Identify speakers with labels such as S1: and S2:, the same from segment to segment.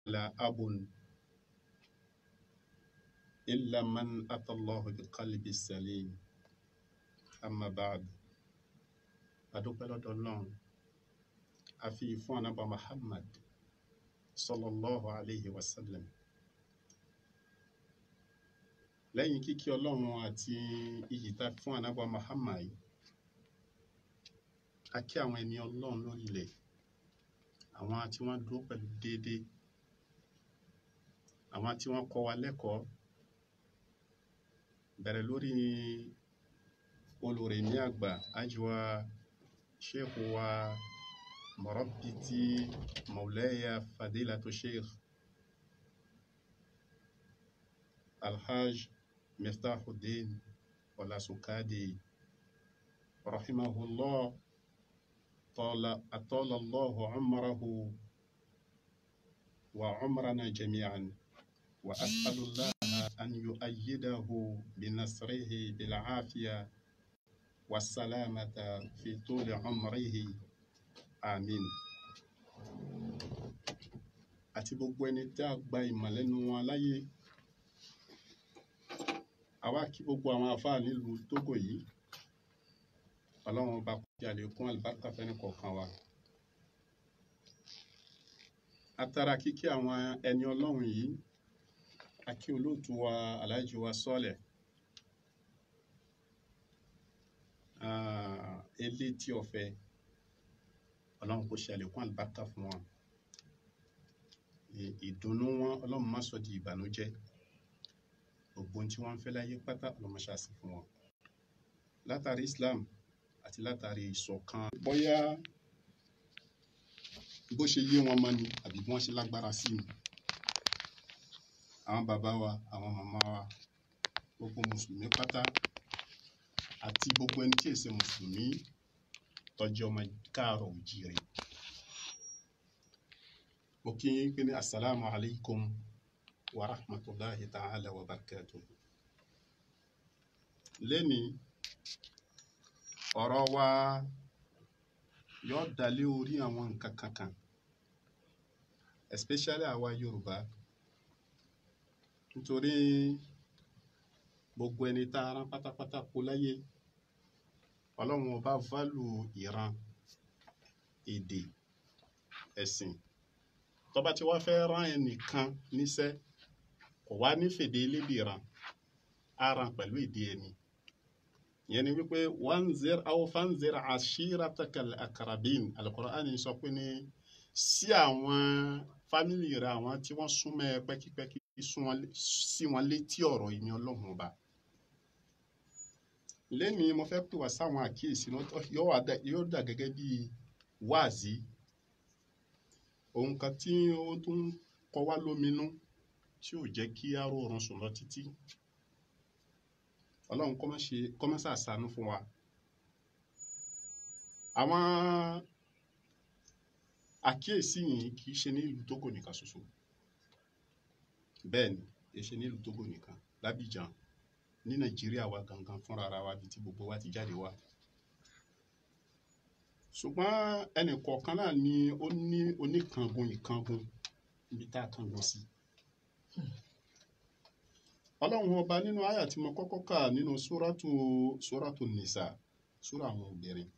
S1: لا أب إلا من أتى الله بقلب سليم. أما بعد، adúpẹ́ lọ́dọ̀ Ọlọ́run, a fi fún anábà Muhammad sallallahu alayhi wa sallam. Lẹ́yìn kíkí Ọlọ́run àti iyì tá fún anábà Muhammad yìí, a kí àwọn ẹni Ọlọ́run lórí ilẹ̀, àwọn tí wọ́n dúró pẹ̀lú déédéé, àwọn tí wọ́n kọ́ wa lẹ́kọ̀ọ́, bẹ̀rẹ̀ lórí olùrẹ̀mí àgbà ajiwa sheikh wa mọ̀rọ́bìtì maulaya fadilatu sheikh alhaj Miftahuddin Ọlásùnkádì rahimahullah, atala Allahu umrahu wa umrana jami'an, wa as'alullaha an yu'ayyidahu binasrihi bil'afiya wasalamata fi tuli umrihi, amin. Àti gbogbo ẹni tí a gba ìmọ̀ lẹ́nu wọn láyé, àwa kí gbogbo àwọn àfáà nílùú Tógò yìí, Ọlọ́run bá kó jẹ́ àlékún àlùbáríkà fẹ́ni kọ̀ọ̀kan wa. Atara kíkí àwọn ẹni Ọlọ́run yìí, a kí olóòtú wa Alhaji wa Sọ́lẹ̀ elétí ọ̀fẹ́, Ọlọ́run kò ṣe àlékún àlùbáríkà fún wọn. Ìdùnnú wọn Ọlọ́run má sọ di ìbànújẹ́, gbogbo ohun tí wọ́n ń fẹ́ láyé pátá Ọlọ́run má ṣàṣì fún wọn, látàrí Islam àti látàrí ìṣọ̀kan. Bóyá bó ṣe yé wọn mọ́ ni àbí bí wọ́n ṣe lágbára sí ni. Àwọn bàbá wa, àwọn màmá wa, gbogbo mùsùlùmí pátá àti gbogbo ẹni tí èsè mùsùlùmí tó jẹ́ ọmọ káàárọ̀ oòjíire, mo kí yín pé ní asalaamu alaykum wa rahmatulahi ta'ala wa barakatuh. Lẹ́ni ọ̀rọ̀ wa yóò dá lé orí àwọn nǹkan kankan, especially àwa Yorùbá, nítorí gbogbo ẹni tá a rán pátápátá kó láyé, Ọlọ́run ọba válù ìran, èdè, ẹ̀sìn. Tó bá ti wá fẹ́ rán ẹnìkan níṣẹ́, kò wá ní fèdè elédè rán, á rán pẹ̀lú èdè ẹni. Ìyẹn ni wípé wanzir aw fanzir ashiratakal akarabin. Al-Qur'ani sọ pé ní sí àwọn fámìlì rẹ, àwọn tí wọ́n súnmọ́ ẹ pẹ́kípẹ́kí, sí wọn létí ọ̀rọ̀ ìní Ọlọ́run ọba. Lẹ́ni mo fẹ́ pè wá sáwọn àkíyèsí yóò dà gẹ́gẹ́ bí wáàzí, ohun kan tí ó tún kọ wá lóminú tí ò jẹ́ kí á rọrùn sùn lọ títí. Ọlọ́run kó má ṣàṣàánú fún wa. Àwọn àkíyèsí yìí kì í ṣe ní ìlú Tógò nìkan ṣoṣo. Bẹ́ẹ̀ ni, kì í ṣe ní ìlú Tógò nìkan, l'Abidjan, ní Nàìjíríà wa gangan fúnra ara wa bí tí gbogbo wa ti jáde wá. Ṣùgbọ́n ẹnì kọ̀ọ̀kan náà ni ó ní oníkangun ìkangun níbi tá a kangun sí. Ọlọ́run ọba nínú àyà tí mo kọ́kọ́ kà nínú Súrátù Nìsà, súrà àwọn obìnrin.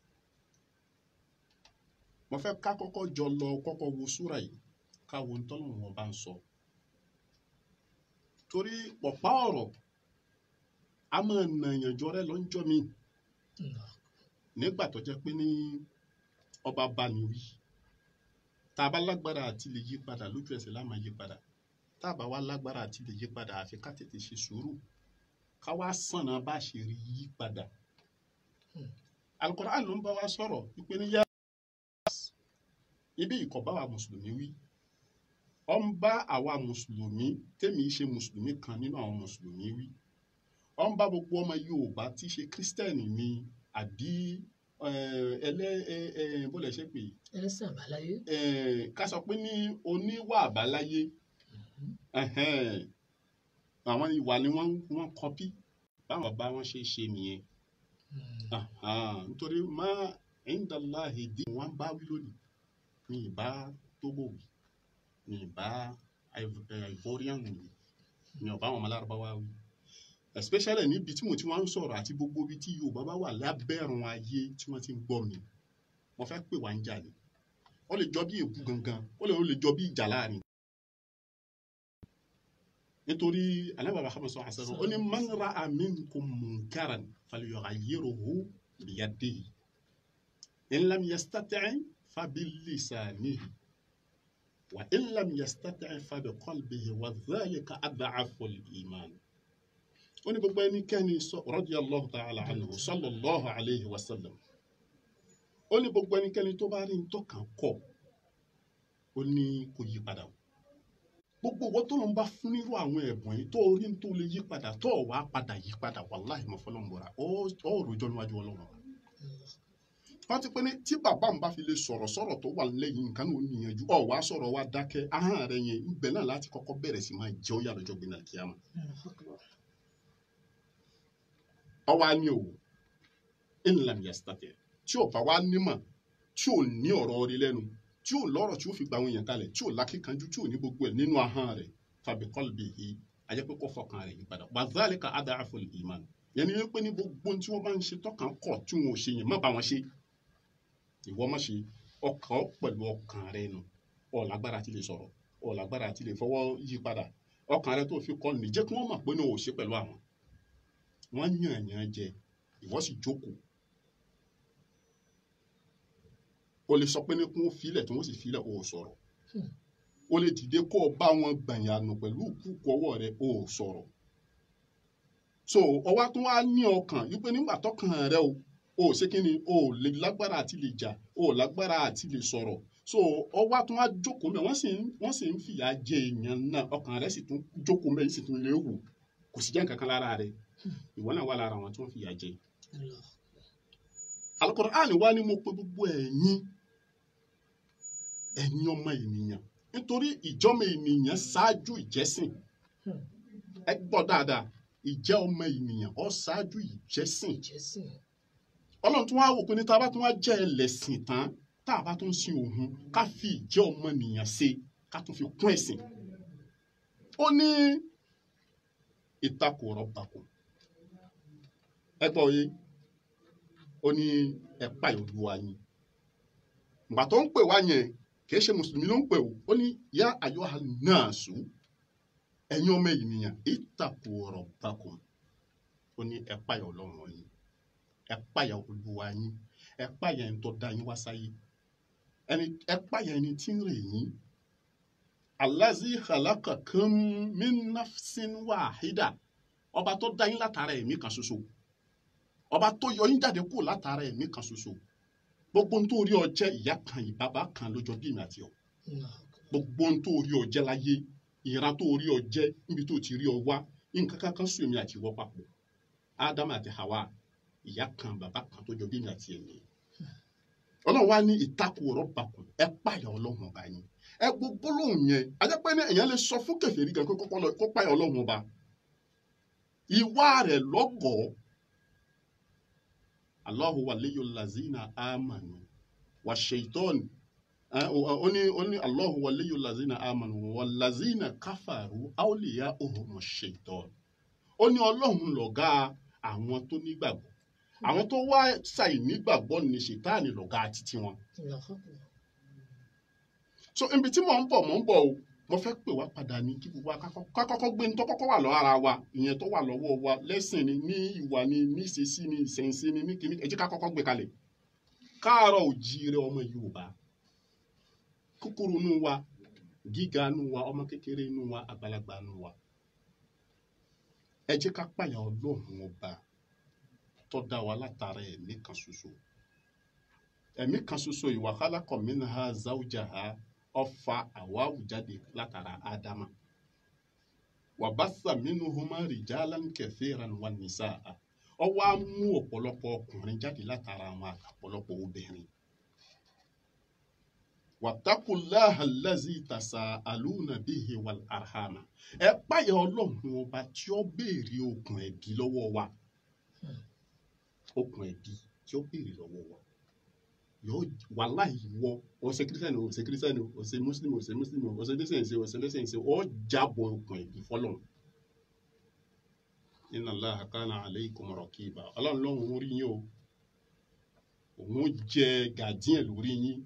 S1: Mo fẹ́ ká kọ́kọ́ jọ lọ kọ́kọ́ wo súrà yìí, ká wo ohun tọ́lọ́run ọba ń sọ. Torí pọ̀pá ọ̀rọ̀ a máa nàyàn jọrẹ́ lọ́njọ́ mi nígbà tó jẹ́ pé ní ọba bá ní wí. Tá a bá lágbára àti lè yí padà lójú ẹsẹ̀ la máa yí padà. Tá a bá wá lágbára àti lè yí padà, àfi ká tètè ṣe sùúrù, ká wá sànà bá ṣe rí yí padà. Al-Qur'an ló ń bá wa sọ̀rọ̀ wípé ní yá ibi ìkọ̀ bá wa mùsùlùmí wí. Ó ń bá àwa mùsùlùmí, tèmi ṣe mùsùlùmí kan nínú àwọn mùsùlùmí wí. Ó ń bá gbogbo ọmọ Yorùbá tí ṣe kírísítẹ́nì ni àbí bó lẹ ṣe pè é?
S2: Ẹlẹ́sìn àbáláyé.
S1: Ká sọ pé ní oníwà àbáláyé. Àwọn ìwà ni wọ́n kọpí báwọn bàbá wọn ṣe ṣe nìyẹn. Nítorí má indallahi dín wọn bá wí lónìí, ní ìbá Tógò wí, ní ìbá Ivorian ni mi ò bá àwọn ọmọ Lárúbáwá wí, especially níbi tí mo ti wá ń sọ̀rọ̀ àti gbogbo ibi tí Yorùbá bá wà lábẹ́rùn ayé tí wọ́n ti ń gbọ́ mi. Mo fẹ́ pè wá ń jà ni. Ó lè jọ bí èébú gangan, ó lè jọ bí ìjà láàrin. Nítorí Ànábì Muhammad sallallahu alaihi wasallam ó ní man ra'a minkum munkaran falyughayyirhu biyadihi in lam yastati' fabilisanihi wa in lam yastati' fabiqalbihi wa dhalika ad'aful iman. Ó ní gbogbo ẹnikẹ́ni radiyallahu ta'ala anhu sallallahu alayhi wa sallam, ó ní gbogbo ẹnikẹ́ni tó bá rí ntọ́kàn kọ̀, ó ní kó yí padà o. Gbogbo owó tó ló ń bá fún nírú àwọn ẹ̀bùn yìí tó rí tó lè yí padà tó wàá padà yí padà, wàláhì mo fọlọ́n bọ̀ra ó rojọ́ níwájú Ọlọ́run. Wọ́n ti pé ní tí bàbá mi bá fi lè sọ̀rọ̀ sọ̀rọ̀ tó wà lẹ́yìn nǹkan náà ó níyanjú, ọ̀ wá sọ̀rọ̀ wá dákẹ́ ahọ́n rẹ̀ yẹn ń bẹ náà láti kọ́kọ́ bẹ̀rẹ̀ sí máa jẹ́ ó yà lọ́jọ́ gbé náà kíámà. Ọwọ́ á ní òwò in lam yastati', tí ò bá wá nímọ̀, tí ò ní ọ̀rọ̀ orí lẹ́nu, tí ò lọ́rọ̀ tí ó fi gba àwọn èèyàn kalẹ̀, tí ò lákìkanjú, tí ò ní gbogbo ẹ̀ nínú ahọ́n rẹ̀, fa bi qalbihi, ajẹ́ pé kó fọkàn rẹ̀ yí padà. Wa dhalika ad'aful iman, yẹn ni wípé ní gbogbo tí wọ́n bá ń ṣe tọkàn kọ̀ tí wọn ò ṣe yẹn, má bá wọn ṣe. Ìwọ má ṣe ọkàn pẹ̀lú ọkàn rẹ nù, ọ̀ lágbára ti lè sọ̀rọ̀, ọ̀ lágbára ti lè fọwọ́ yí padà, ọkàn rẹ tó fi kọ́ ní jẹ́ kí wọ́n mọ̀ pé ní o ò ṣe pẹ̀lú àwọn. Wọ́n yàn yàn jẹ, ìwọ sì jókòó. O lè sọ pé ní kí wọ́n filẹ̀ tí wọ́n sì filẹ̀, o ò sọ̀rọ̀. O lè dìde kó o bá wọn gbàyànù pẹ̀lú ìkúùkù ọwọ́ rẹ, o ò sọ̀rọ̀. So ọwọ́ tó wá ní ọkàn wípé nígbà tọkàn rẹ o, o ò ṣe kí ni, o ò lè lágbára àti lè jà, o ò lágbára àti lè sọ̀rọ̀. So ọwọ́ tó wá jókòó mẹ́, wọ́n sì ń fìyà jẹ èèyàn náà, ọkàn rẹ sì tún jókòó mẹ́, sì tún lè wò, kò sì jẹ́ nǹkan kan lára rẹ. Ìwọ náà wà lára àwọn tó ń fìyà jẹ. Al-Qur'an wá ní mo pe gbogbo ẹ̀yin ẹ̀yin ọmọ ènìyàn, nítorí ìjọ́mọ ènìyàn ṣáájú ìjẹ́sìn. Ẹ gbọ́ dáadáa, ìjẹ́ ọmọ ènìyàn ó ṣáájú ìjẹ́sìn. Ọlọ́run tún wá wò pé ní tá a bá tún wá jẹ́ ẹlẹ́sìn tán, tá a bá tún sin òun, ká fi ìjẹ́ ọmọ ènìyàn ṣe, ká tún fi kún ẹ̀sìn. Ó ní ittaqu rabbakum. Ẹ gbọ́ yé, ó ní ẹ páyà Olúwa yín. Ìgbà tó ń pè wá yẹn, kì í ṣe mùsùlùmí ló ń pè o. Ó ní yá ayyuhan nasu, ẹ̀yin ọmọ ènìyàn, ittaqu rabbakum. Ó ní ẹ páyà Ọlọ́run yín, ẹ páyà Olúwa yín, ẹ páyà ẹni tó dá yín wá sáyé, ẹ páyà ẹni tí ń rè yín. Allazi khalaqakum min nafsin wahida, ọba tó dá yín látara ẹ̀mí kan ṣoṣo, ọba tó yọ yín jáde kúrò látara ẹ̀mí kan ṣoṣo. Gbogbo ohun tó rí ọ jẹ́, ìyá kan ìbàbá kan ló jọ bí èmi àti ọ. Gbogbo ohun tó rí ọ jẹ́ láyé, ìran tó rí ọ jẹ́, níbi tó ti rí ọ wá, nǹkan kankan sùn èmi àti ìwọ papọ̀. Ádámù àti Hawa, ìyá kan bàbá kan tó jọ bí èmi àti ẹ̀mí. Ọlọ́run wá ní ittaqu rabbakum, ẹ páyà Ọlọ́run ọba yín. Ẹ gbogbo lóhùn yẹn, ajẹ́pẹ́ ní èèyàn lè sọ fún kèfèrí gan kó páyà Ọlọ́run ọba. Ìwà rẹ̀ lọ́gọ̀ọ́. Allahu waliyul lazina amanu wa shaitan, ó ní Allahu waliyul lazina amanu wal lazina kafaru awliya'uhumu shaitan. Ó ní Ọlọ́run lọ̀gá àwọn tó nígbàgbọ́, àwọn tó wá ṣàì nígbàgbọ́ ní ṣètáàní lọ̀gá títí wọn. So ibi tí mò ń bọ̀ o, mo fẹ́ pè wá padà ní kí gbogbo ká kọ́kọ́ gbé ní tó kọ́kọ́ wà lọ́wọ́ ara wa, ìyẹn tó wà lọ́wọ́ wa lẹ́sìn ni, ní ìwà ni, ní ìṣesí ni, ìṣẹ̀ǹsí ni, ní kíní, ẹ jẹ́ ká kọ́kọ́ gbé kalẹ̀. Káàárọ̀ òjíire ọmọ Yorùbá, kúkúrú nú wa, gíga nú wa, ọmọ kékeré nú wa, àgbàlagbà nú wa. Ẹ jẹ́ ká pààyà Ọlọ́run ọba tó dá wa látara ẹ̀mí kan ṣoṣo. Ẹ̀mí kan ṣoṣo ìwà khalaqa minha zawjaha, ọfà àwáwù jáde látara Ádámà. Wa batha minhuma rijalan kathiran wa nisaa. Ó wá mú ọ̀pọ̀lọpọ̀ ọkùnrin jáde látara àwọn àtọ̀pọ̀lọpọ̀ obìnrin. Wattaqullaha allazi tasaaluna bihi wal arhama. Ẹ páyà Ọlọ́run ọba tí ó béèrè okùn ẹ̀bí lọ́wọ́ wa. Okùn ẹ̀bí tí ó béèrè lọ́wọ́ wa. Yóò wàláhì wọ ọ̀sẹ̀ kírísítẹ́nì ọ̀sẹ̀ kírísítẹ́nì ọ̀sẹ̀ mùsùlùmí ọ̀sẹ̀ mùsùlùmí ọ̀sẹ̀ lẹ́sẹ̀nsẹ̀ ọ̀sẹ̀ lẹ́sẹ̀nsẹ̀ ọ̀ jábọ̀ okùn ẹ̀bí fọlọ́run. Inna Allaha kana alaykum raqiba. Ọlọ́run lọ́hùn rí yín o, òun jẹ gàdíẹ̀ lórí yín,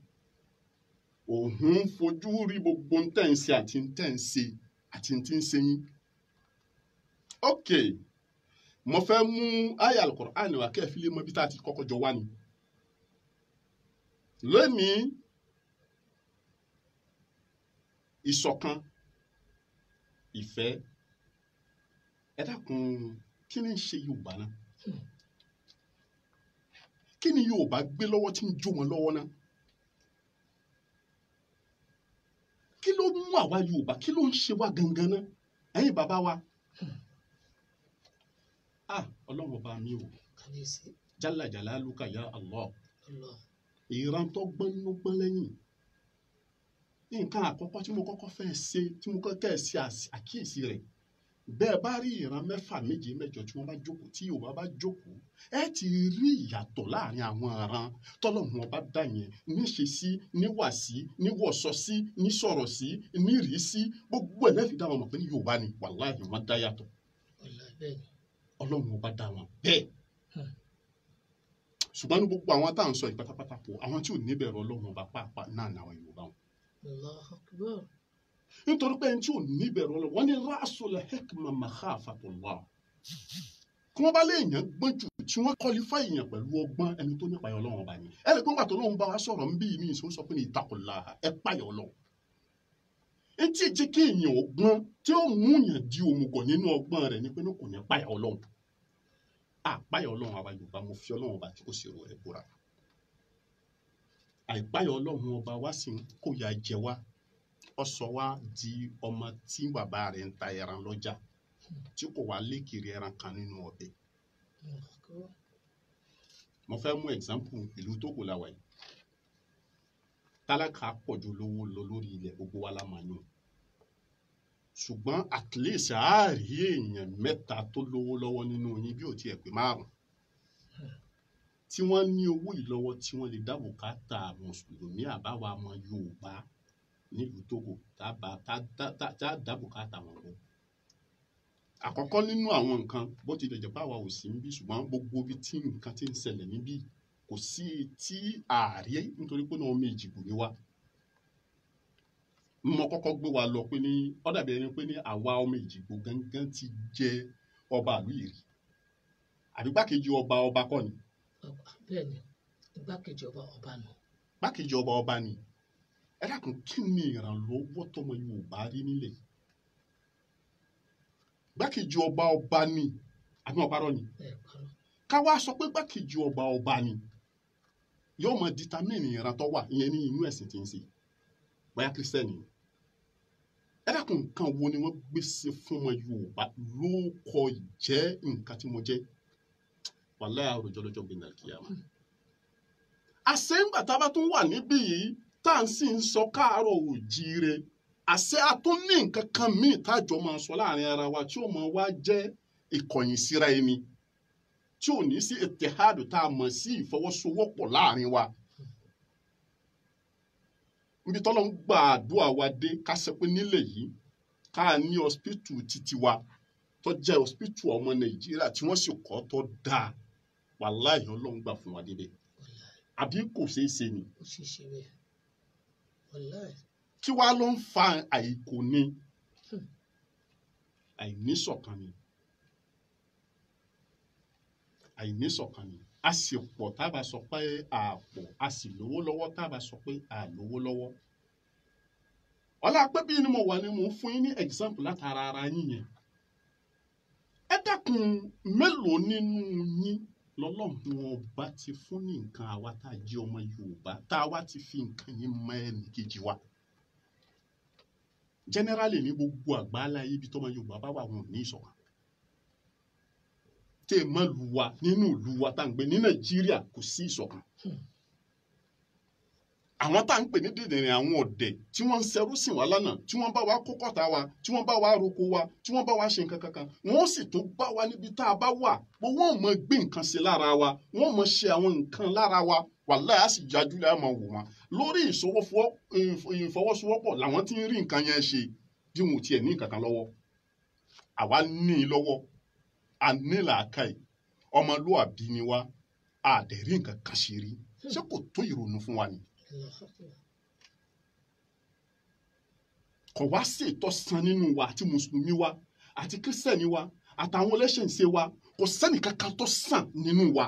S1: òun fojú rí gbogbo ń tẹ̀ ń ṣe àti ń tẹ̀ ń ṣe àti ń tí ń ṣe yín. Ok, mo fẹ́ mú àyá Al-Qur'an wá kẹ́ ẹ fi lè mọ ibi tá a ti kọ́kọ́ jọ wá ni. Lónìí, ìṣọ̀kan, ìfẹ́, ẹ dákun, kí ni ń ṣe Yorùbá náà? Kí ni Yorùbá gbé lọ́wọ́ tí ń jó wọn lọ́wọ́ náà? Kí ló mú àwa Yorùbá? Kí ló ń ṣe wá gangan náà? Ẹ̀yin bàbá wa. Ah, Ọlọ́run ọba mi o.
S2: Kábíyèsí.
S1: Jalla jalaluka ya Allah.
S2: Allah.
S1: Ìran tó gbọ́n ló gbọ́n lẹ́yìn. Nǹkan àkọ́kọ́ tí mo kọ́kọ́ fẹ́ ṣe, tí mo kọ́kọ́ ṣe àkíyèsí rẹ̀. Bẹ́ẹ̀ bá rí ìran mẹ́fà, méje, mẹ́jọ tí wọ́n bá jókòó, tí Yorùbá bá jókòó, ẹ ti rí ìyàtọ̀ láàrin àwọn ìran tọ́lọ́run ọba dá yẹn, níṣe sí, níwà sí, níwọ̀sọ sí, nísọ̀rọ̀ sí, nírìísí, gbogbo ẹ̀ lẹ́fìdá wọn mọ̀ pé ní Yorùbá ni, wàláhì wọ́n dá yàtọ̀.
S2: Wàláhì bẹ́ẹ̀ ni.
S1: Ọlọ́run ọba dá wọn bẹ́ẹ̀. Ṣùgbọ́n ní gbogbo àwọn tá à ń sọ yìí pátápátá pọ̀, àwọn tí ò ní bẹ̀rù Ọlọ́run ọba pàápàá náà ni àwọn Yorùbá wọn.
S2: Allahu Akbar.
S1: Nítorí pé ẹni tí ò ní bẹ̀rù Ọlọ́run, wọ́n ní ra'sul hikma makhafatullah. Kí wọ́n bá lé èèyàn gbọ́n jù tí wọ́n kọlifá èèyàn pẹ̀lú ọgbọ́n ẹni tó nípa Ọlọ́run ọba ni. Ẹ lè gbọ́n tó lóun bá wa sọ̀rọ̀ ń bí mi ìṣó sọ pé ní ittaqullah, ẹ páyà Ọlọ́run. Etí jẹ́ kí èèyàn ọgbọ́n tí ó mú èèyàn di òmùgọ̀ nínú ọgbọ́n rẹ̀ ni pé ní kò ní páyà Ọlọ́run. Àpáyà Ọlọ́run àwa Yorùbá, mo fi Ọlọ́run ọba tí kò sí ro rẹ̀ búra. Àìpáyà Ọlọ́run ọba wa sì ń kóyà jẹ wá. Ó sọ wá di ọmọ tí bàbá rẹ̀ ń ta ẹran lọ́jà tí kò wá lékiri ẹran kan nínú ọbẹ̀. Mo fẹ́ mú example ìlú Tógò la wà yìí. Tálákà pọ̀ ju lówó lọ lórí ilẹ̀, gbogbo wa la máa yàn. Ṣùgbọ́n at least a rí èèyàn mẹ́ta tó lówó lọ́wọ́ nínú yín bí ò tiẹ̀ pé márùn-ún. Tí wọ́n ní owó yìí lọ́wọ́ tí wọ́n lè dá bùkátà Mùsùlùmí àbáwa ọmọ Yorùbá nílùú Tógò tá a dá bùkátà wọn lọ. Àkọ́kọ́ nínú àwọn nǹkan bó ti lè jẹ́ pé àwa ò sí níbí, ṣùgbọ́n gbogbo ibi tí nǹkan ti ń ṣẹlẹ̀ níbí kò sí tí ààrẹ nítorí pé náà ọmọ Èjìgbò ni wá. Mo kọ́kọ́ gbé wa lọ pé ní ó dàbí ẹni pé ní àwa ọmọ Èjìgbò gangan ti jẹ ọba ìlú yìí rí. Àbí gbákejì ọba ọba kọ́ ni?
S2: Bẹ́ẹ̀ ni, igbákejì ọba ọba nù.
S1: Gbákejì ọba ọba ni. Ẹ dákun, kí ni ìrànlọ́wọ́ tọmọ Yorùbá rí nílẹ̀? Gbákejì ọba ọba ni, àbí wọn parọ́ ni? Ká wá sọ pé gbákejì ọba ọba ni, yóò mọ determine ìran tó wà, ìyẹn ní inú ẹ̀sìn tí ń ṣe. Bóyá Kírísítẹ́nì ni. Ẹ dákun, nǹkan wo ni wọ́n gbé ṣe fún ọmọ Yorùbá ló kọ jẹ́ nǹkan tí mo jẹ́? Wàláhì àròjọ lọ́jọ́ gbẹ̀ndà kíyámà. Àṣẹ ńgbà tá a bá tún wà níbí yìí, tá à ń sì ń sọ káàárọ̀ òjíire. Àṣẹ a tún ní nǹkan kan míì tájọ máa sọ láàrin ara wa tí ó máa wá jẹ́ ìkọ̀yìn síra ẹni, tí ò ní sí ìtìhádù tá a mọ̀ sí ìfọwọ́sowọ́pọ̀ láàrin wa. Níbi tọ́lọ́ ń gba àdúrà wa dé, ká sọ pé nílẹ̀ yìí, ká ní hospital titi wa tó jẹ́ hospital ọmọ Nàìjíríà tí wọ́n sì kọ́ tó dáa. Wàláhì Ọlọ́run gbà fún wa débẹ̀. Àbí kò ṣeé ṣe ni?
S2: Ó ṣeé ṣe bẹ́ẹ̀. Wàláhì.
S1: Kí wá ló ń fa àìkò ni? Àìníṣọ̀kan ni. Àìníṣọ̀kan ni. A sì pọ̀ tá a bá sọ pé a pọ̀, a sì lówó lọ́wọ́ tá a bá sọ pé a lówó lọ́wọ́. Ọlá pé bí ni mo wà ni mò ń fún yín ní example látara ara yín yẹn. Ẹ dákun, mélòó nínú yín lọ́lọ́run ọba ti fún ní nǹkan àwa tá a jẹ́ ọmọ Yorùbá tá a wá ti fi nǹkan yín mọ ẹnì kejì wa? Generally ní gbogbo àgbáńlá ibi tọ́mọ Yorùbá bá wà, wọn ò ní ìṣọ̀kan. Tẹ́ ẹ mọ́ lu wa nínú ìlú wa tá à ń gbé ní Nàìjíríà, kò sí ìṣọ̀kan. Àwọn tá à ń pè ní dìndìnrín, àwọn ọ̀dẹ̀ tí wọ́n ń ṣẹrú sìn wá lánàá, tí wọ́n bá wa kó kọ́ta wa, tí wọ́n bá wa roko wa, tí wọ́n bá wa ṣe nǹkan kankan, wọ́n sì tún bá wa níbi tá a bá wà pé wọ́n mọ gbé nǹkan ṣe lára wa, wọ́n mọ ṣe àwọn nǹkan lára wa. Wàláhì, á sì jájú lẹ́yìn àmọ́ wò wọn lórí ìfọwọ́sowọ́pọ̀ làwọn tí ń rí nǹkan yẹn ṣe bí wọn ò tiẹ̀ ní nǹkan kan lọ́wọ́. Àwa ní i lọ́wọ́, a ní làákàyè, ọmọlúwàbí ni wa, a dẹ̀ rí nǹkan kan ṣe rí. Ṣé kò tó ìrònú fún wa ni? Kò wá sí ìtọ́sán nínú wa, àti mùsùlùmí wa, àti kírísítẹ̀nì wa, àtàwọn ẹlẹ́ṣẹ̀ǹṣe wa, kò sẹ́nì kankan tó sàn nínú wa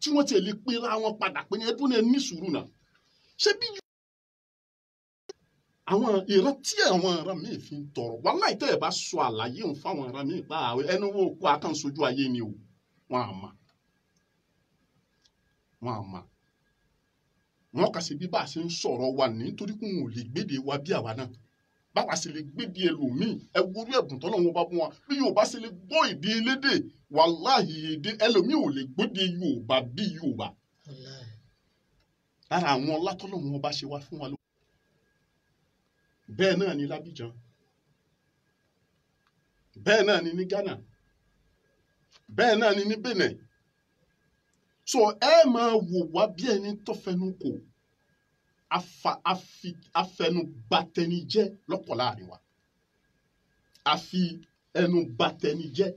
S1: tí wọ́n ti lè pera wọn padà pé ní ẹdún ní ẹni sùúrù náà. Ṣé bí àwọn ìran tí àwọn ìran míì fi ń tọrọ, wàláhì tẹ́ ẹ̀ bá sọ àlàyé òun fáwọn ìran míì pa àwọn ẹnu wo kó akánsojú ayé ni o, wọn àmà wọn àmà wọn kà sí bí bá a ṣe ń sọ̀rọ̀ wa ní, nítorí pé wọn ò lè gbéde wa bí àwa náà báwa ṣe lè gbéde ẹlòmíì. Ẹ worú ẹ̀bùn tọ́lọ́ wọn bá fún wa bí Yorùbá ṣe lè gbọ́ èdè elédè, wàláhì èdè ẹlòmíì ò lè gbéde Yorùbá bí Yorùbá. Lára àwọn ọlá tọ́lọ́ wọn bá ṣe wá fún wa ló. Bẹ́ẹ̀ náà ni l'Abidjan, bẹ́ẹ̀ náà ni ní Ghana, bẹ́ẹ̀ náà ni ní Benin. So ẹ máa wò wá bí ẹni tó fẹnu kò afẹnubatẹnijẹ́ lọ́pọ̀ láàrin wa, àfi ẹnubatẹnijẹ́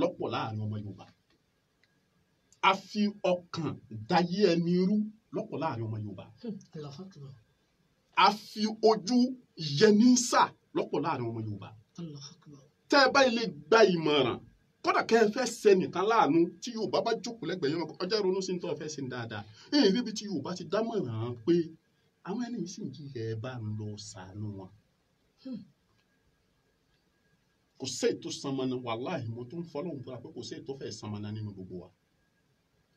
S1: lọ́pọ̀ láàrin ọmọ Yorùbá, a fi ọkàn dayé ẹni rú lọ́pọ̀ láàrin ọmọ Yorùbá, a fi ojú yẹnísà lọ́pọ̀ láàrin ọmọ Yorùbá. Tẹ́ ẹ báyìí lè gba ìmọ̀ràn, kódà kẹ́ ẹ fẹ́ sẹ́nìkan láàánú, tí Yorùbá bá jókòó lẹ́gbẹ̀ẹ́ yẹn, ọjọ́ ìrònú sí ní tó fẹ́ ṣe ní dáadáa. Èyí níbi tí Yorùbá ti dámọ̀ràn pé àwọn ẹni yìí sì ń jìyà, ẹ bá ń lọ ṣàánú wọn. Kò sí ètò sanmọ́nà, wàláhì mo tún fọlọ́hún búra pé kò sí ètò fẹ́ sanmọ́nà nínú gbogbo wa.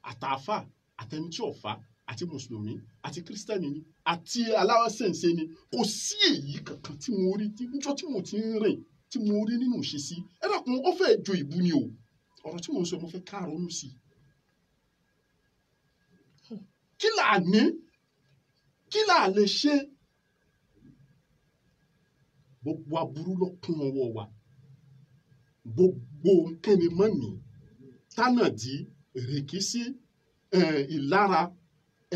S1: Àtàfà, àtẹnití ọ̀fà, àti mùsùlùmí, àti kírísítẹ́nì ni, àti aláwọ̀sẹ̀ǹsẹ̀ ni, kò sí èyí kankan tí mo rí níjọ́ tí mo ti ń rìn tí mo rí nínú ìṣesí. Ẹ dákun, ó fẹ́ jo ìbú ni o. Ọ̀rọ̀ tí mò ń sọ, mo fẹ́ ká ronú sí i. Kí là ní? Kí là lè ṣe? Gbogbo aburú ló kún ọwọ́ wa. Gbogbo kẹ́ni mọ́nì, tánàdí, rìkísí, ìlara,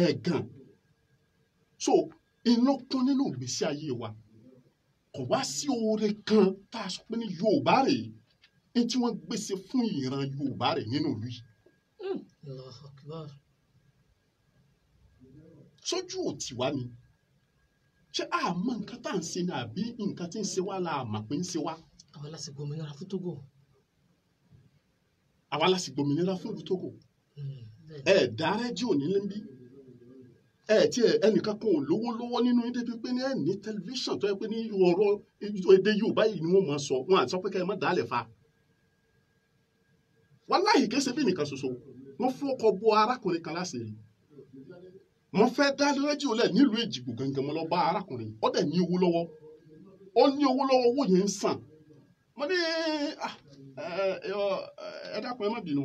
S1: ẹ̀gàn. So iná kún nínú ìgbésí ayé wa. Kò wá sí oore kan tá a sọ pé ní Yorùbá rèé, ní tí wọ́n gbèsè fún ìran Yorùbá rèé nínú ìlú yìí.
S2: Allahu Akbar.
S1: Sójú ò tì wá ni. Ṣé a mọ nǹkan tá à ń ṣe ni, àbí nǹkan tí ń ṣe wá la mọ̀ pé ń ṣe wá?
S2: Àwa la sì gbòmìnira fún Togo.
S1: Àwa la sì gbòmìnira fún ìlú Togo. Ẹ dá rédíò nílé ń bí. Ẹ tí ẹnìkan kan ò lówó lọ́wọ́ nínú yín débi pé ní ẹ ní tẹlifíṣàn tó yẹ pé ní ọ̀rọ̀ èdè Yorùbá yìí ni wọ́n máa sọ, wọn àti sọ pé kẹ́ ẹ má dálẹ̀ fa. Wàláhì kìí ṣe bí nìkan ṣoṣo. Wọ́n fọkọ̀ bo arákùnrin kan láṣìírí. Mo fẹ́ dá rédíò lẹ̀ nílùú Èjìgbò gangan, mo lọ bá arákùnrin. Ó dẹ̀ ní owó lọ́wọ́. Ó ní owó lọ́wọ́, owó yẹn ń sàn. Mo ní ẹ dákun, ẹ má bínú.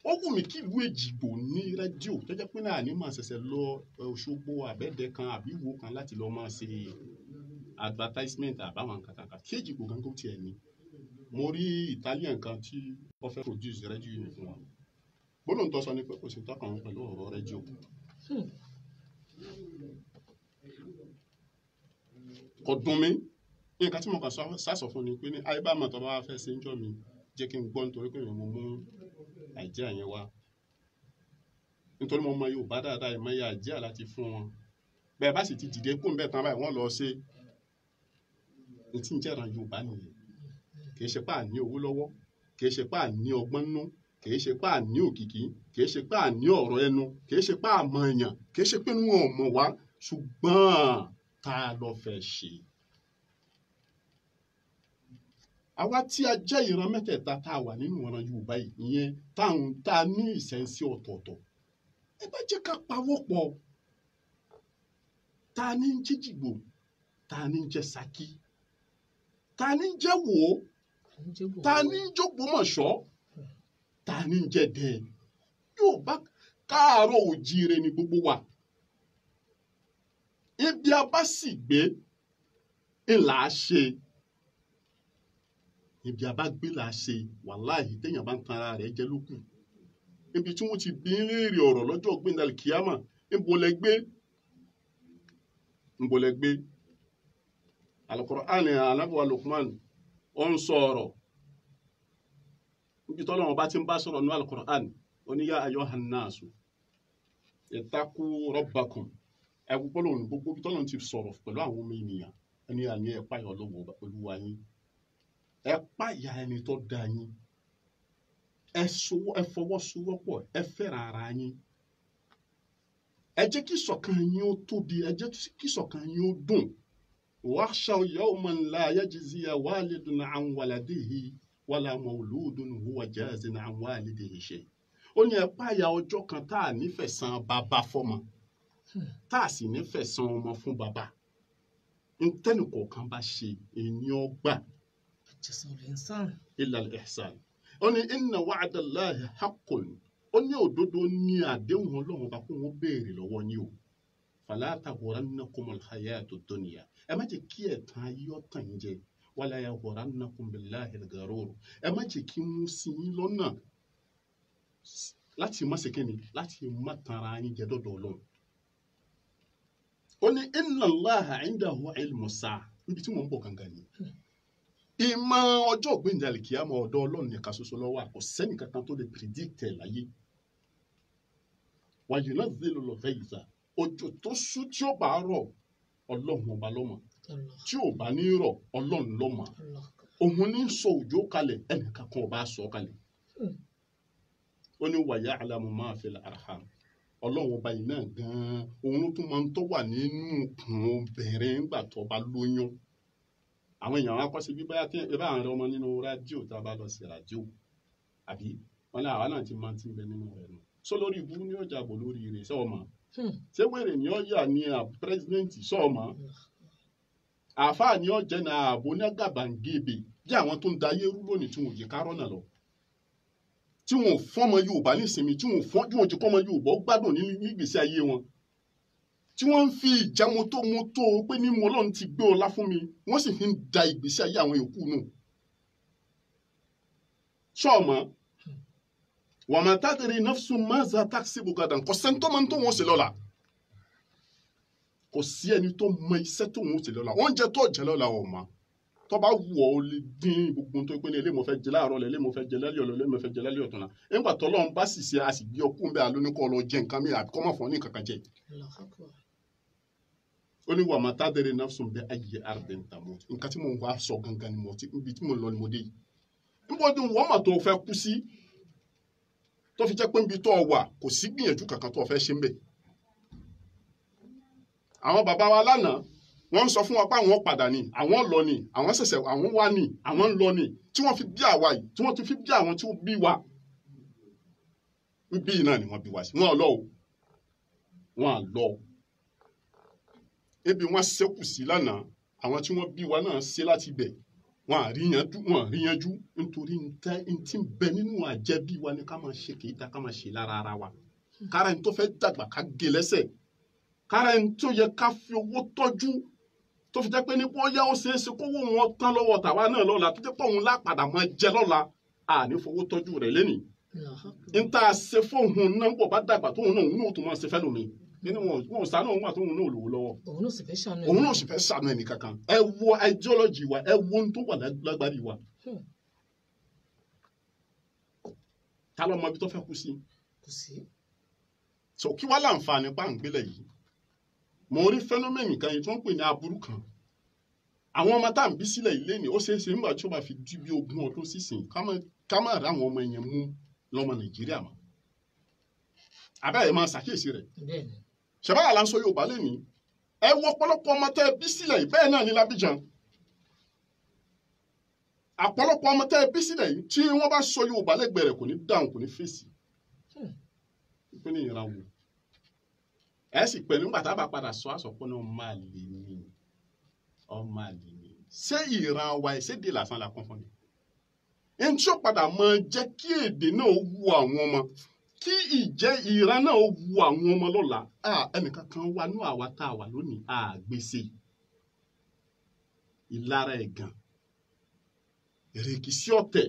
S1: Ó wù mí kí ìlú Èjìgbò ní rédíò tó jẹ́ pé náà ní máa ṣẹ̀ṣẹ̀ lọ Òṣogbo àbẹ́dẹ kan àbí Ìwó kan láti lọ máa ṣe advertisement àbáwọn nǹkan kan. Kí Èjìgbò gangan tiẹ̀ ní. Mo rí Italian kan tí wọ́n fẹ́ produce rédíò yìí fún wa. Gbólóhùn tó sọ ni pé kò sí tọ́kàn òun pẹ̀lú ọ̀rọ̀ rédíò. Kò dùn mí. Nǹkan tí mo kàn sá sọ fún ni pé ní àyíbámọ̀ tó bá fẹ́ ṣe ń jọ́ mi, jẹ́ kí n gbọ́, nítorí pé mo mú idea yẹn wá. Nítorí mo mọ Yorùbá dáadáa, ìmọ̀ye idea láti fún wọn. Bẹ́ẹ̀ bá sì ti dìde kó ń bẹ̀ tán báyìí, wọ́n lọ ṣe. Ní tí ń jẹ́ràn Yorùbá nìyẹn. Kì í ṣe pé à ní owó lọ́wọ́, kì í ṣe pé à ní ọgbọ́n nú, kì í ṣe pé à ní òkìkí, kì í ṣe pé à ní ọ̀rọ̀ ẹnu, kì í ṣe pé à mọ èèyàn, kì í ṣe pé wọn ò mọ̀ wá, ṣùgbọ́n ta ló fẹ́ ṣe? Àwa tí a jẹ́ ìran mẹ́tẹ̀ẹ̀ta tá a wà nínú ìran Yorùbá yìí, ìyẹn tá a ní ìṣẹ̀ǹsì ọ̀tọ̀ọ̀tọ̀. Ẹ bá jẹ́ ká pawọ́ pọ̀. Ta ni ń jẹ́ Èjìgbò? Ta ni ń jẹ́ Ṣakí? Ta ni ń jẹ́ Wò? Ta ni ń jẹ́ Ògbómọ̀ṣọ́? Ta ni ń jẹ́ Dẹ? Yorùbá káàárọ̀ òjíire ni gbogbo wa. Ibi a bá sì gbé ńlá ṣe, ibi a bá gbé là ṣe. Wàláhì, téèyàn bá ń tan ara rẹ̀ jẹ lókù. Ibi tí wọ́n ti bí ń léèrè ọ̀rọ̀ lọ́jọ́ gbẹ̀ndàlì kíámà, ńbo lẹ gbé, ńbo lẹ gbé. Al-Qur'an, alábọ̀wá Luqman ó ń sọ ọ̀rọ̀ níbi tọ́lọ́run bá ti ń bá sọ̀rọ̀ ní Al-Qur'an. Ó ní yá ayyuhan nasu ittaqu rabbakum. Ẹ gbogbo lòun, gbogbo ibi tọ́lọ́run ti sọ̀rọ̀ pẹ̀lú àwọn ọmọ ènìyàn, ẹni àní ẹ páyà Ọlọ́run Olúwa yín, ẹ páyà ẹni tó dá yín, ẹ fọwọ́sowọ́pọ̀, ẹ fẹ́ràn ara yín, ẹ jẹ́ kí ìṣọ̀kan yín ó tóbi, ẹ jẹ́ kí ìṣọ̀kan yín ó dùn. Wakhshaw yawman la yajzi walidun an waladihi wala mawludun huwa jazin an walidihi shay. Ó ní ẹ páyà ọjọ́ kan tá a nífẹ̀ẹ́ san bàbá fọ́mọ, tá a sì nífẹ̀ẹ́ san ọmọ fún bàbá. Ntẹ́nu kọ̀ọ̀kan bá ṣe ènìyàn gbà. Illa al-ihsan. Ó ní inna wa'dallahi haqqun. Ó ní òdodo ní àdéhùn Ọlọ́run bá kó wọn béèrè lọ́wọ́ yín o. Fala taghurannakumul hayatud dunya. Ẹ má jẹ́ kí ẹ̀tàn ayé ọ̀tàn yín jẹ. Wala yaghurannakum billahil gharur. Ẹ má jẹ́ kí wọ́n ṣì yín lọ́nà láti má ṣe kíni, láti má tanra yín jẹ dọ́dọ̀ Ọlọ́run. Ó ní inna Allaha indahu ilmu sa'a. Níbi tí mò ń bọ̀ gangan ni. Ìmọ̀ ọjọ́ ògbéǹde àlìkìyámọ̀ ọ̀dọ̀ Ọlọ́run nìkan ṣoṣo ló wà, kò sẹ́nì kankan tó lè predict ẹ̀ láyé. Wa yunazzilul ghaytha. Òjò tó ṣú tí ó bá rọ̀, Ọlọ́run ọba ló mọ̀. Tí ò bá ní rọ̀, Ọlọ́run ló mọ̀. Òun ní sọ òjò kalẹ̀, ẹnìkan kan ò bá sọ kalẹ̀. Ó ní wa ya'lamu ma fil arham. Ọlọ́run ọba yìí náà gan-an, òun ló tún máa ń tọ́ wà nínú ikùn obìnrin nígbà tó bá lóyún. Àwọn èèyàn wa kọ́ sí bí báyà tí ẹ bá àwọn ọmọ nínú rádíò, tá a bá lọ sí rádíò, àbí wọn ní àwa náà ti máa ti ń bẹ nínú rẹ nù. Sọ lórí ibú ní ọjà bò lórí rẹ sọ ọmọ. Ṣé wèrè ní ọjà ní pírẹsidẹ́ǹtì sọ ọmọ? Àáfàá ní ọjà ní ààbò ní àgàbàǹgebè bí àwọn tó ń da ayé rú lónìí tí wọn ò jẹ́ ká rọ́nà lọ. Tí wọn ò fọ́mọ Yorùbá nísinmi, tí wọn ò fọ́n, tí wọn ò jẹ́ kọ́mọ Yorùbá gbádùn nínú ìgbésí ayé wọn. Tí wọ́n ń fi ìjà mọ́tòmọ́tò pé ní mo Ọlọ́run ti gbé ọlá fún mi, wọ́n sì fi ń da ìgbésí ayé àwọn yòókù nù. Sọ́ọ̀mọ́, wa ma tadri nafsun maza taksibu gadan. Kò sẹ́ni tó máa ń tó wọn ṣe lọ́la. Kò sí ẹni tó mọ iṣẹ́ tó wọn ṣe lọ́la. Oúnjẹ tó jẹ lọ́la ò mọ̀. Tó bá wù ọ́, o lè dín gbogbo tó pé ní ilé mo fẹ́ jẹ láàárọ̀, ilé mo fẹ́ jẹ lálẹ́ ọ̀la, ilé mo fẹ́ jẹ lálẹ́ ọ̀túnla. Nígbà tó Ọlọ́run bá sì ṣe, a sì gbé ọkùnrin bẹ́ẹ̀ alóníkọ́ lọ jẹ nǹkan mi àbí kọ́ mọ̀ fún ọ ní nǹkan kan jẹ. Ó ní wa ma tadri nafsun bi ayyi ardin tamut. Nǹkan tí mo wá sọ gangan ni mo ti, ibi tí mo lọ ni mo dé yìí. Níbo ni wọ́n mà tó fẹ́ kú sí? Tó fi jẹ́ pé níbi tó wà kò sí gbìyànjú kankan tó fẹ́ ṣe ń bẹ̀. Àwọn bàbá wa lánàá, wọ́n ń sọ fún wa pé àwọn padà ni, àwọn lọ ni, àwọn ṣẹ̀ṣẹ̀, àwọn wá ni, àwọn ń lọ ni, tí wọ́n fi bí àwa yìí, tí wọ́n ti fi bí àwọn tí ó bí wa. Bí náà ni wọ́n bí wa sí. Wọ́n lọ o. Wọ́n á lọ. Ebi wọ́n ṣẹ́kù sí lánàá, àwọn tí wọ́n bí wa náà ṣe láti bẹ̀. Wọ́n á ríyanjú, wọ́n á ríyanjú nítorí ntí ń bẹ nínú àjẹbí wa ni ká máa ṣe kìí ta, ká máa ṣe lára ara wa. Kára ẹni tó fẹ́ dàgbà ká gé lẹ́sẹ̀. Kára ẹni tó yẹ ká fi owó tọ́jú tó fi jẹ́ pé ní bóyá ó ṣeé ṣe kówó wọn tán lọ́wọ́ tàwa náà lọ́la, tó jẹ́ pé òun lápadà máa jẹ lọ́la, àní fowó tọ́jú rẹ̀ lénìí. N tá a ṣe fóun náà bọ̀ bá dàgbà tóun náà òun náà tó máa ṣe fẹ́ lómi. Nínú wọn sànú òun àti òun náà lówó lọ́wọ́.
S2: Òun náà sì fẹ́ ṣàánú
S1: Òun náà sì fẹ́ ṣàánú ẹnì kankan. Ẹ wo ideology wa, ẹ wo ohun tó wà lágbárí wa. Ta ló mọ ibi tó fẹ́ kú sí?
S2: Kò sí.
S1: So kí wá láǹfààní páǹgbélẹ̀ yìí? Mo rí fẹ́nọ́mẹ́nì kan yìí tí wọ́n ń pè ní aburú kan. Àwọn ọmọ tá à ń bí sílẹ̀ ilé ni ó ṣeé ṣe nígbà tí ó bá fi di bí 20 ọdún sísìn ká má rí àwọn ọmọ yẹn mú lọ́mọ Nàìjíríà mọ́. Àbẹ́rẹ́ máa ṣàkíyèsí rẹ̀.
S2: Bẹ́ẹ̀ni.
S1: Ṣẹ̀báyà là ń sọ Yorùbá lẹ́nìí. Ẹ wo ọ̀pọ̀lọpọ̀ ọmọ tẹ́ ẹ bí sílẹ̀ yìí, bẹ́ẹ̀ náà ní l'Abidjan. Àpọ̀lọpọ̀ ọmọ tẹ́ ẹ bí sílẹ̀ yìí tí wọ́n bá sọ Yorùbá lẹ́gbẹ̀ẹ́ rẹ̀ kò ní dáhùn, kò ní fèsì. Ìpínlẹ̀ ìran wo? Ẹ sì pẹ̀lú nígbà tá a bá padà sọ àsọpọ̀ náà máa lè ní ọmọ àlè ní. Ṣé ìran wa ẹ̀ ṣéde lásán la kún fún ni? Ẹni tí ó padà máa jẹ́ kí èdè náà wú àwọn ọmọ Kí ìjẹ́ ìran náà ó wu àwọn ọmọ lọ́la, ẹnìkan kan wà ní àwa tá a wà lónìí àgbèsè ìlara ẹ̀gàn, èrèkìsí ọ̀tẹ̀,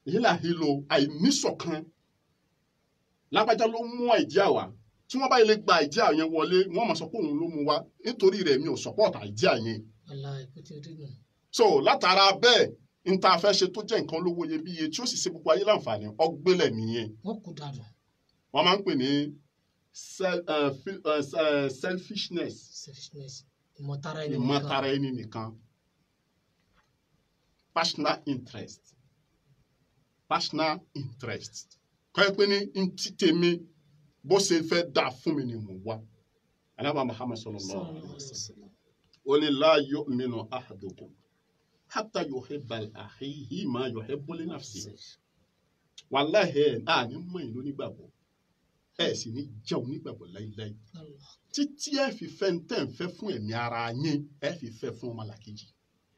S1: ìhìlàhìlò àìníṣọ̀kan. Lágbájá ló mú àìdíà wá, tí wọ́n bá lè gba àìdíà yẹn wọlé, wọ́n máa sọ pé òun ló mú wá, nítorí rẹ̀ mi ò support àìdíà yẹn. So látara bẹ́ẹ̀, n ta fẹ́ ṣe tó jẹ́ nǹkan olówó iyebíye tí ó sì ṣe gbogbo ayé láǹfààní, ọgbélẹ̀ nìyẹn.
S2: Wọ́n kú dànù.
S1: Wọ́n máa ń pè ní selfishness.
S2: Selfishness. Ìmọ̀tara ẹni nìkan.
S1: Ìmọ̀tara ẹni nìkan. Personal interest. Personal interest. Kọ́ ẹ pé ní ntí tèmi bó ṣe fẹ́ dà fún mi ni mò ń wá. Ànábì Muhammad sallallahu alaihi wasallam. Ó ní la yu'minu ahadukum hatta yuhibba li akhihi ma yuhibbu li nafsihi. Wàláhì ẹ̀ náà ní mọ̀ yín lónígbàgbọ́. Ẹ sì ní jẹ́ onígbàgbọ́ láíláí. Títí ẹ fi fẹ́ ń tẹ̀ ń fẹ́ fún ẹ̀mí ara yín, ẹ fi fẹ́ fún ọmọlàkejì.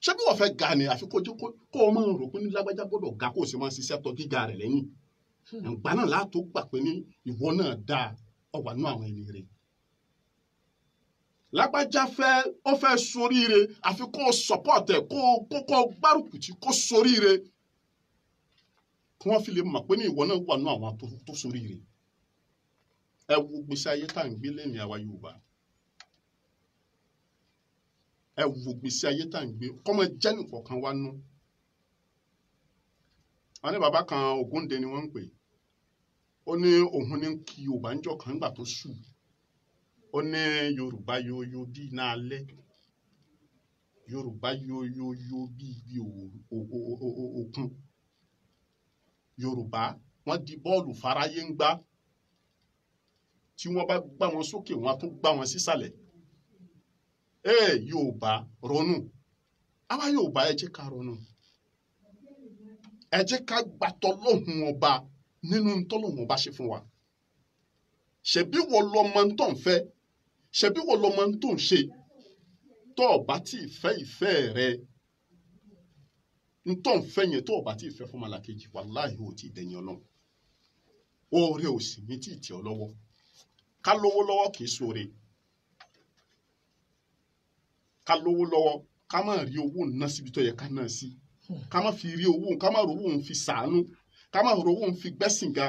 S1: Ṣé bí wọ́n fẹ́ ga ni àfi kó o máa rò pé ní lágbájá gbọ́dọ̀ ga kó o sì máa ṣiṣẹ́ tọ́ gíga rẹ̀ lẹ́yìn. Ìgbà náà látó gbà pé ní ìwọ náà dáa, ọwà nú àwọn ẹni rẹ̀. Lágbájá fẹ́ ó fẹ́ soríire àfi kó o support ẹ̀ kó o gbárùkù tí kó soríire. Kí wọ́n fi lè mọ̀ pé ní ìwọ náà wà nú àwọn tó soríire. Ẹ wo gbèsè ayé tá à ń gbé lẹ́nu àwa Yorùbá. Ẹ wo gbèsè ayé tá à ń gbé kọ́mọ jẹ́ nìkọ̀ọ̀kan wá nú. Wọ́n ní bàbá kan Ògúndé ni wọ́n ń pè. Ó ní òun ní kí Yorùbá ń jọ kan nígbà tó sùn. Ó ní Yorùbá yoyo bí iná alẹ́. Yorùbá yoyoyo bí ibi òkun. Yorùbá wọ́n di bọ́ọ̀lù fáráyé ń gbá. Tí wọ́n bá gbá wọn sókè, wọ́n á tún gbá wọn sísàlẹ̀. Ee Yorùbá ronú. Àwa Yorùbá ẹ jẹ́ ká ronú. Ẹ jẹ́ ká gbàtọ́ lóhùn ọba nínú tọ́lọ́hùn ọba ṣe fún wa. Ṣebí wọ́n lọ́mọ tó ń fẹ́, ṣebí wọ́n lọ́mọ tó ń ṣe, tó o bá tí ì fẹ́ ìfẹ́ rẹ, tó ń fẹ́ yẹn tó o bá tí ì fẹ́ fún ọmọlàkejì, wàláhì ò tí ì dẹ̀yìn Ọlọ́run. Oore ò sì ní tí ì tẹ̀ ọ́ lọ́wọ́. Ká lówó lọ́wọ́ kì í ṣoore. Ká lówó lọ́wọ́, ká má rí owó ná síbi tó yẹ ká ná sí. Ká má fi rí owó, ká má rówó òun fi sàánú, ká má rówó òun fi gbẹ́sìn ga,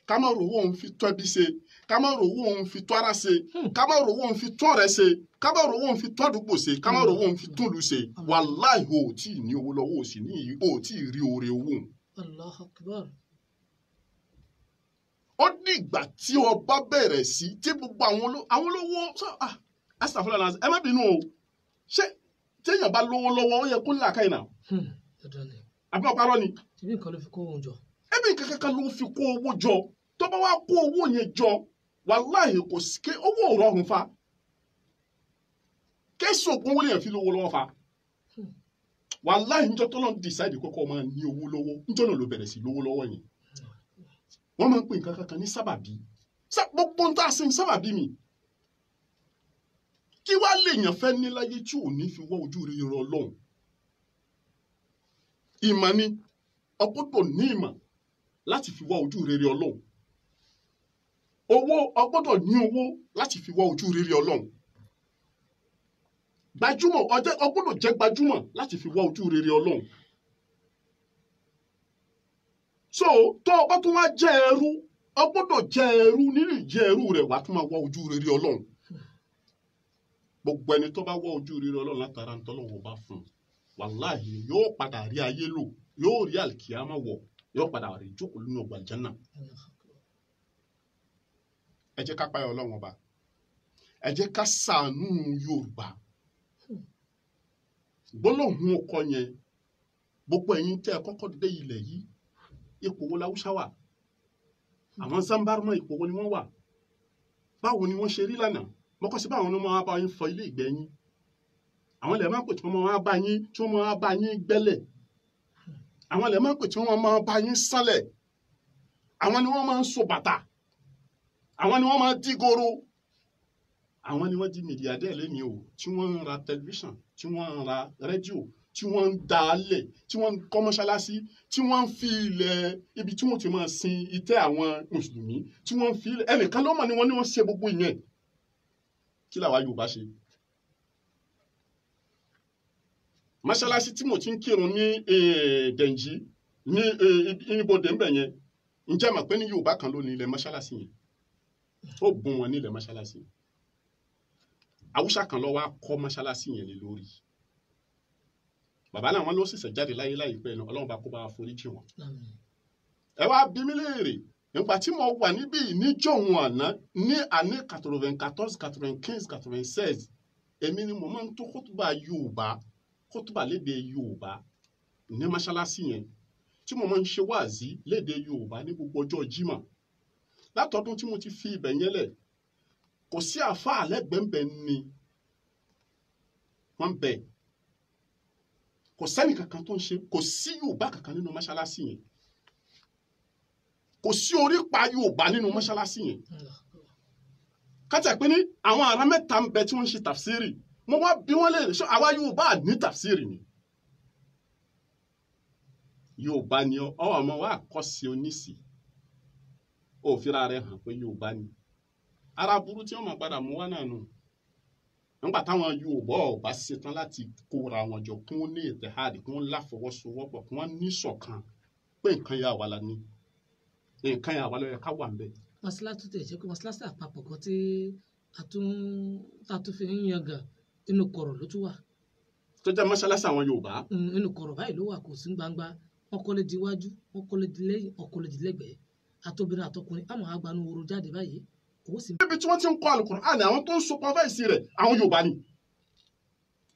S1: ká má rówó òun fi tọ́ ẹbí ṣe, ká má rówó òun fi tọ́ ara ṣe, ká má rówó òun fi tọ́ ọ̀rẹ́ ṣe, ká má rówó òun fi tọ́ àdúgbò ṣe, ká má rówó òun fi tún ìlú ṣe. Wàláhì ò tí ì ní owó lọ́wọ́, ò sì ní ò tí ì rí oore owó.
S2: Allahu Akbar.
S1: Ó dìgbà tí ọba bẹ̀rẹ̀ sí tí gbogbo àwọn olówó astagfirullah, ẹ má bínú o, ṣé téèyàn bá lówó lọ́wọ́ ó yẹ kó làákàyè náà? Àbí ọ̀parọ́ ni?
S2: Ṣebí nǹkan ló fi kó owó jọ.
S1: Ẹbí nǹkan kankan ló fi kó owó jọ. Tó bá wá kó owó yẹn jọ, wàláhì kò sí ké owó ò rọrùn fa. Kéésì ògùn owó lèèyàn fi lówó lọ́wọ́ fa. Wàláhì níjọ́ tó lọ́n decide kọ́kọ́ máa ní owó lọ́wọ́, níjọ́ náà ló bẹ̀rẹ̀ sí lówó lọ́wọ́ yẹn. Wọ́n máa ń pè nǹkan kankan ní sábàbí. Gbogbo ń tá a ṣe ń sábàbí mi. Kí wá lèèyàn fẹ́ ní láyé tí ò ní fi wá ojú rere Ọlọ́run? Ìmọ̀ ni, o gbọ́dọ̀ ní ìmọ̀ láti fi wá ojú rere Ọlọ́run. Owó, o gbọ́dọ̀ ní owó láti fi wá ojú rere Ọlọ́run. Gbajúmọ̀, o gbọ́dọ̀ jẹ́ gbajúmọ̀ láti fi wá ojú rere Ọlọ́run. So tó o bá tún wá jẹ́ ẹrú, o gbọ́dọ̀ jẹ́ ẹrú, nínú ìjẹ́ ẹrú rẹ̀ wàá tún máa wá ojú rere Ọlọ́run. Gbogbo ẹni tó bá wá ojú rere Ọlọ́run látara ń tọ́lọ́run bá fún un, wàláhì yóò padà rí ayé lò, yóò rí àlìkìyámà wọ̀, yóò padà rí jókòó nínú ọgbà àlìjánnà. Ẹ jẹ́ ká páyà Ọlọ́run ọba, ẹ jẹ́ ká ṣàánú Yorùbá. Gbólóhùn ọkọ yẹn, gbogbo ẹ̀yin tẹ́ ẹ kọ́kọ́ dé ilẹ̀ yìí, ipò wo l'Haúsá wà? Àwọn Zambarma ipò wo ni wọ́n wà? Báwo ni wọ́n ṣe rí lánàá? Mọ́kọ́ sí báwọn ni wọ́n máa bá yín fọ ilé ìgbẹ́ yín. Àwọn ilẹ̀ máa ń pè tí wọ́n máa bá yín, tí wọ́n máa bá yín gbẹ́lẹ̀. Àwọn ilẹ̀ máa ń pè tí wọ́n máa bá yín sánlẹ̀. Àwọn ni wọ́n máa ń so bàtà. Àwọn ni wọ́n máa ń dígoro. Àwọn ni wọ́n di mílíọ̀dẹ́ lẹ́ni o, tí wọ́n ń ra tẹlifíṣàn, tí wọ́n ń ra rédíò, tí wọ́n ń da lẹ̀, tí wọ́n ń kọ́ mọ́ṣáláṣí, tí wọ́n ń fi ilẹ̀ ibi tí wọ́n ti máa sin itẹ́ àwọn mùsùlùmí, tí wọ́n ń fi ilẹ̀ ẹnìkan ló mọ̀ ni wọ́n ní wọ́n ṣe gbogbo ìyẹn. Kí làwa Yorùbá ṣe? Mọ́ṣáláṣí tí mo ti ń kírun ní Dẹ̀njí ní ibodè ńbẹ̀ yẹn, ǹjẹ́ mọ̀ pé ní Yorùbá kan ló ní ilẹ̀ mọ́ṣáláṣí yẹn, ó bùn wọn ní ilẹ̀ mọ́ṣáláṣí. Haúsá kan ló wá kọ́ mọ́ṣáláṣí yẹn lé lórí. Bàbá náà wọn ló ṣẹ̀ṣẹ̀ jáde láyé láìpẹ́ ní, Ọlọ́run bá kó bá foríjì wọn. Ẹ wá bí mi léèrè nígbà tí mo wà níbí níjọ́hun àná ní àní 94, 95, 96, èmi ni mo máa ń tó kótóbà Yorùbá, kótóbà lédè Yorùbá ní mọ́ṣáláṣí yẹn, tí mo máa ń ṣe wáàzí lédè Yorùbá ní gbogbo ọjọ́ Jímọ̀. Látọdún tí mo ti fi ibẹ̀ yẹn lẹ̀, kò sí àáfàá lẹ́gbẹ̀ẹ́nbẹ̀ ni wọ́n bẹ̀. Kò sẹ́ni kankan tó ń ṣe, kò sí Yorùbá kankan nínú mọ́ṣáláṣí yẹn, kò sí orípa Yorùbá nínú mọ́ṣáláṣí yẹn. Kátà pé ní àwọn ará mẹ́ta ń bẹ tí wọ́n ń ṣe tàfsírì, mo wá bí wọ́n léèrè, ṣé àwa Yorùbá ní tàfsírì ni? Yorùbá ni ọ ọmọ wa kọ́ sí oníṣì, ó fira rẹ̀ hàn pé Yorùbá ni. Ara burú tí wọ́n máa padà mú wá náà nù. Nígbà táwọn Yorùbá ọba ṣetán láti kóra wọn jọ, kí wọ́n ní ìtẹ̀hádì, kí wọ́n láfọwọ́sowọ́pọ̀, kí wọ́n ní ṣọ̀kan pé nǹkan yà wà lání, nǹkan yà wà ló yẹ ká wà ńbẹ̀.
S2: Mọ́ṣáláṣí tó tẹ̀ ṣe pé mọ́ṣáláṣí àpapọ̀ kan tí a tún fi ń yangàn inú kọ̀rọ̀ ló tún wà.
S1: Tó jẹ́ mọ́ṣáláṣí àwọn Yorùbá.
S2: Inú kọ̀rọ̀ báyìí ló wà, kò sí gbangba. Wọ́n kọ́lé di iwájú, wọ́n kọ́lé di lẹ́yìn, wọ́n kọ́lé di lẹ́gbẹ̀ẹ́. Àtobìnrin àtọkùnrin àmọ́ àgbanú woro jáde báyìí.
S1: Níbi tí wọ́n ti ń kọ́ Al-Qur'an, àwọn tó ń supervise rẹ̀ àwọn Yorùbá ni,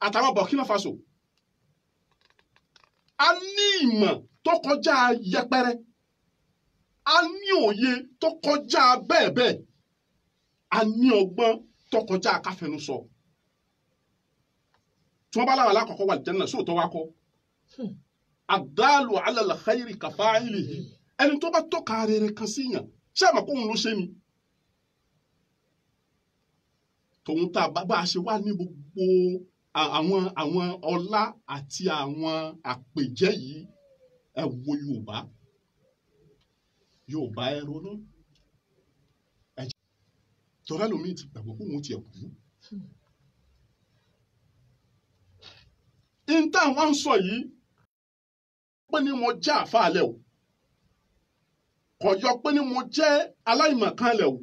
S1: àtàwọn Burkina Faso. A ní ìmọ̀ tó kọjá yẹpẹrẹ, a ní òye tó kọjá bẹ́ẹ̀ bẹ́ẹ̀, a ní ọgbọ́n tó kọjá káfẹnusọ. Tí wọ́n bá láwọn alákọ̀ọ́kọ́ wà lìjẹ́ náà, sóòótọ́ wá kọ́. Ad-dalu ala al-khayri kafa'ilihi, ẹni tó bá tọ́ka rere kan sí yàn, ṣé àmọ́ kóun ló ṣe ni? Tòun tá a bá a ṣe wá ní gbogbo àwọn ọlá àti àwọn àpèjẹ yìí, ẹ wo Yorùbá. Yorùbá ẹ ronú. Ẹ tọ́lá lómi ti gbàgbọ́ kóun tiẹ̀ kú. Ìta àwọn ń sọ yìí pé ní mo jẹ́ àáfàá lẹ̀ o, kò yọ pé ní mo jẹ́ aláìmọ̀kan lẹ̀ o,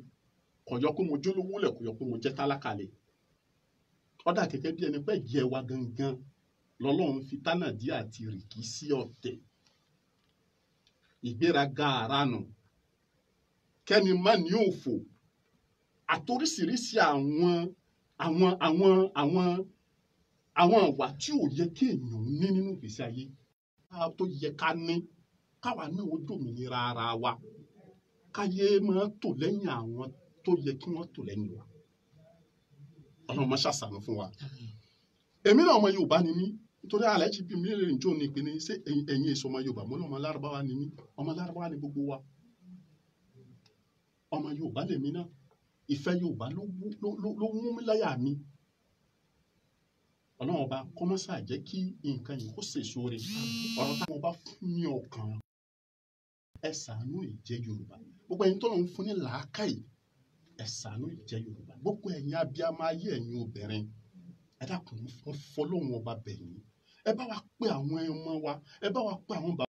S1: kò yọ pé mo jólówó lẹ̀, kò yọ pé mo jẹ́ tálákà lẹ̀. Ọ̀dà gẹ́gẹ́ bí ẹni pé jẹ́ wa gangan lọ́lọ́run fi tánàdí àti rìkí sí ọ̀tẹ̀. Ìgbéraga àránù, kẹ́ni má ní òfò, àtoríṣiríṣi àwọn ìwà tí ò yẹ kí èèyàn ní nínú ìgbésí ayé tó yẹ ká ní, káwa náà ó dòmìnira ara wa, káyé máa tò lẹ́yìn àwọn tó yẹ kí wọ́n tò lẹ́yìn wa. Ọlọ́run máa ṣàṣàánú fún wa. Èmi náà ọmọ Yorùbá ni mí, nítorí Alhaji bí mi lè jó ní ìpínlẹ̀ ṣé ẹ̀yin èso ọmọ Yorùbá, mo ní ọmọ Lárúbáwá ni mí, ọmọ Lárúbáwá ni gbogbo wa. Ọmọ Yorùbá lèmi náà, ìfẹ́ Yorùbá ló mú mi láyà mi. Ọlọ́run ọba kọ́mọ́sà jẹ́ kí nǹkan yìí kó sèso rẹ̀. Ọ̀rọ̀ táwọn ọba fún mi ọkàn, ẹ ṣàánú ìjẹ́ Yorùbá. Gbogbo ẹ̀yin tọ́lọ́run fún ní làákàyè, ẹ ṣàánú ìjẹ́ Yorùbá. Gbogbo ẹ̀yin abiyamọ ayé, ẹ̀yin obìnrin, ẹ dákun, mo fọlọ́run ọba bẹ̀ yín. Ẹ bá wa pé àwọn ọmọ wa, ẹ bá wa pé àwọn bàbá.